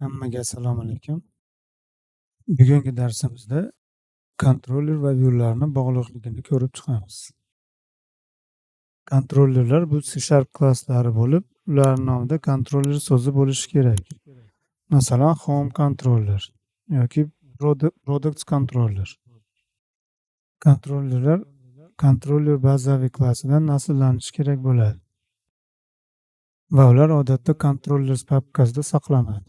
Hammaga assalomu alaykum. Bugungi darsimizda kontroller va viewlarni bog'liqligini ko'rib chiqamiz. Kontrollerlar bu C# klasslari bo'lib, ularning nomida kontroller so'zi bo'lishi kerak. Masalan, home controller yoki products controller. Kontrollerlar kontroller bazaviy klassidan nasllanishi kerak bo'ladi. Va ular odatda controllers papkasida saqlanadi.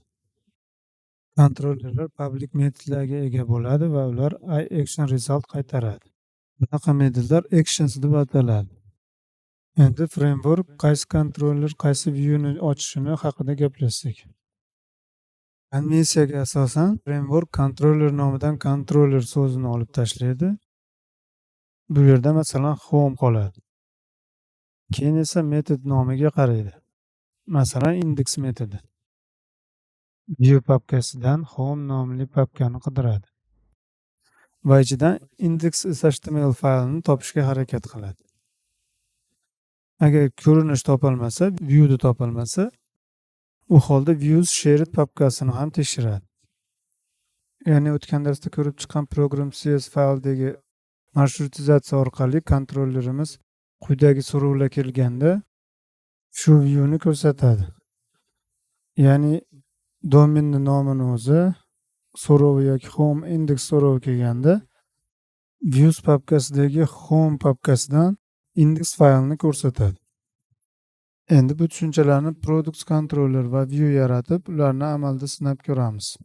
Kontrollerlar public metodlarga ega bo'ladi va ular IActionResult qaytaradi. Bunaqa metodlar actions deb ataladi. Endi framework qaysi kontroller qaysi viewni ochishini haqida gaplashsak. Konvensiyaga asosan framework kontroller nomidan controller so'zini olib tashlaydi. Bu yerda, masalan, home qoladi. Keyin esa metod nomiga qaraydi. Masalan, index metodi. View papkasidan home nomli papkani qidiradi. Va ichidan index.html faylini topishga harakat qiladi. Agar ko'rinish topilmasa, viewda topilmasa, u holda views shared papkasini ham tekshiradi. Ya'ni o'tgan darsda ko'rib chiqqan program CS fayldagi marshrutizatsiya orqali kontrollerimiz quyidagi so'rovlar kelganda shu viewni ko'rsatadi. Ya'ni domenni nomini o'zi so'rovi yoki home index so'rovi kelganda views papkasidagi home papkasidan index faylini ko'rsatadi. Endi bu tushunchalarni products controller va view yaratib, ularni amalda sinab ko'ramiz.